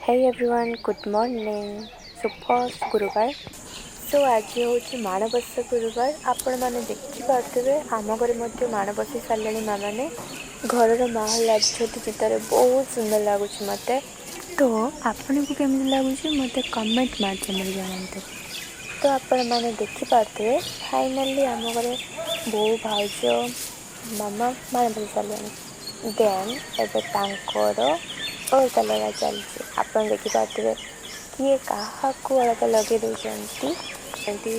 Hey everyone, good morning. ଶୁଭ ଗୁରୁବାର। Show ଆଜି ହେଉଛି ମାଣବସା ଗୁରୁବାର। ଆପଣମାନେ ଦେଖିପାରୁଥିବେ, ଆମ ଘରେ ମଧ୍ୟ ମାଣ ବସେଇ ସାରିଲେଣି ମାମାନେ। ଘରର ମାହୋଲ ଆଜି ଝୋଟି ଚିତାରେ ବହୁତ ସୁନ୍ଦର ଲାଗୁଛି ମୋତେ। ତ ଆପଣଙ୍କୁ କେମିତି ଲାଗୁଛି, ମୋତେ କମେଣ୍ଟ ମାଧ୍ୟମରେ ଜଣାନ୍ତୁ। ତ ଆପଣମାନେ ଦେଖିପାରୁଥିବେ, ଫାଇନାଲି ଆମ ଘରେ ବୋଉ, ଭାଉଜ, ମାମା ମାଣ ବସେଇ ସାରିଲେଣି। ଦେନ୍ ଏବେ ତାଙ୍କର ଅଳତା ଲଗା ଚାଲିଛି। ଆପଣ ଦେଖିପାରୁଥିବେ, କିଏ କାହାକୁ ଅଳତା ଲଗେଇ ଦେଉଛନ୍ତି ଏମିତି।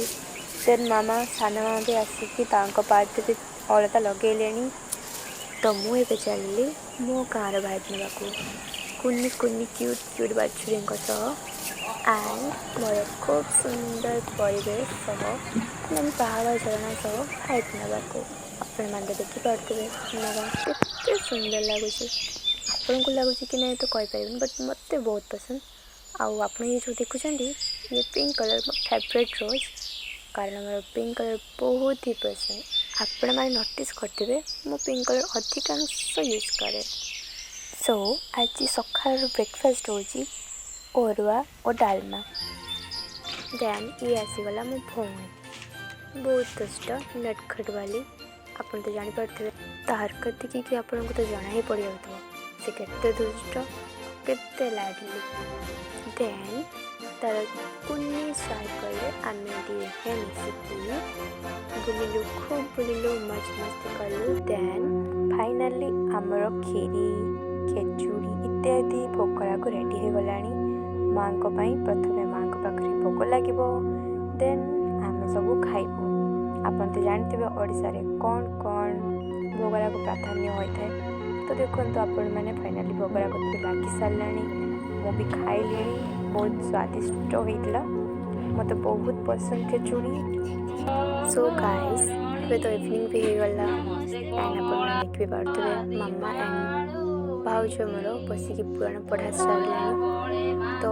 ଦେନ୍ ମାମା, ସାନ ମାମା ବି ଆସିକି ତାଙ୍କ ପାଦରେ ଅଳତା ଲଗେଇଲେଣି। ତ ମୁଁ ଏବେ ଚାଲିଲି ମୋ ଗାଁର ଭାଇବ୍ ନେବାକୁ, କୁନି କୁନି କ୍ୟୁଟ୍ କ୍ୟୁଟ୍ ବାଛୁରୀଙ୍କ ସହ ଆଣ୍ଡ ମୋର ଖୁବ୍ ସୁନ୍ଦର ପରିବେଶ ସହ, ମାନେ ପାହାଡ଼ ଝରଣା ସହ ଭାଇବ୍ ନେବାକୁ। ଆପଣମାନେ ତ ଦେଖିପାରୁଥିବେ, ମୋ ଗାଁ କେତେ ସୁନ୍ଦର ଲାଗୁଛି। ଆପଣଙ୍କୁ ଲାଗୁଛି କି ନାହିଁ ତ କହିପାରିବିନି, ବଟ୍ ମୋତେ ବହୁତ ପସନ୍ଦ। ଆଉ ଆପଣ ଇଏ ଯେଉଁ ଦେଖୁଛନ୍ତି, ଇଏ ପିଙ୍କ କଲର୍ ମୋ ଫେଭରେଟ୍ ରୋଜ୍, କାରଣ ମୋର ପିଙ୍କ କଲର୍ ବହୁତ ହି ପସନ୍ଦ। ଆପଣମାନେ ନୋଟିସ୍ କରିଥିବେ, ମୁଁ ପିଙ୍କ କଲର୍ ଅଧିକାଂଶ ୟୁଜ୍ କରେ। ସୋ ଆଜି ସକାଳର ବ୍ରେକଫାଷ୍ଟ ହେଉଛି ଅରୁଆ ଓ ଡାଲମା। ଦେନ୍ ଇଏ ଆସିଗଲା ମୋ ଭଉଣୀ, ବହୁତ ଦୁଷ୍ଟ, ନଟଖଟ ବାଲି। ଆପଣ ତ ଜାଣିପାରୁଥିବେ, ତା ହରକତ ଦେଖିକି ଆପଣଙ୍କୁ ତ ଜଣା ହିଁ ପଡ଼ିଯାଉଥିବ ସେ କେତେ ଦୁଷ୍ଟ, କେତେ ଲାଡ଼ଲି। ଦେନ୍ ତାର କୁନି ସାଇକେଲରେ ଆମେ ଦୁହେଁ ମିଶିକି ବୁଲିଲୁ, ଖୁବ୍ ବୁଲିଲୁ, ମଜ ମସ୍ତି କଲୁ। ଦେନ୍ ଫାଇନାଲି ଆମର କ୍ଷୀରି, ଖେଚୁଡ଼ି ଇତ୍ୟାଦି ଭୋଗରାଗ ରେଡ଼ି ହେଇଗଲାଣି ମାଙ୍କ ପାଇଁ। ପ୍ରଥମେ ମାଙ୍କ ପାଖରେ ଭୋଗ ଲାଗିବ, ଦେନ୍ ଆମେ ସବୁ ଖାଇବୁ। ଆପଣ ତ ଜାଣିଥିବେ ଓଡ଼ିଶାରେ କ'ଣ କ'ଣ ଭୋଗରାଗ ପ୍ରାଧାନ୍ୟ ହୋଇଥାଏ। ତ ଦେଖନ୍ତୁ ଆପଣମାନେ, ଫାଇନାଲି ଭୋଗରାଗ ତ ଲାଗି ସାରିଲାଣି। ମୁଁ ବି ଖାଇଲିଣି, ବହୁତ ସ୍ୱାଦିଷ୍ଟ ହେଇଥିଲା। ମୋତେ ବହୁତ ପସନ୍ଦ ଖେଚୁଡ଼ି। ସୋ ଗାଇସ୍, ଏବେ ତ ଇଭିନିଂ ବି ହେଇଗଲା ଆଣ୍ଡ ଆପଣମାନେ ଦେଖି ବି ପାରୁଥିବେ, ମାମା ଆଣ୍ଡ ଭାଉଜ ମୋର ବସିକି ପୁରାଣ ପଢ଼ା ସାରିଲାଣି। ତ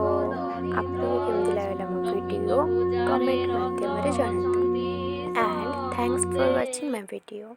ଆପଣଙ୍କୁ କେମିତି ଲାଗିଲା ମୋ ଭିଡ଼ିଓ, କମେଣ୍ଟ ମାଧ୍ୟମରେ ଜଣାନ୍ତୁ and thanks for watching my video.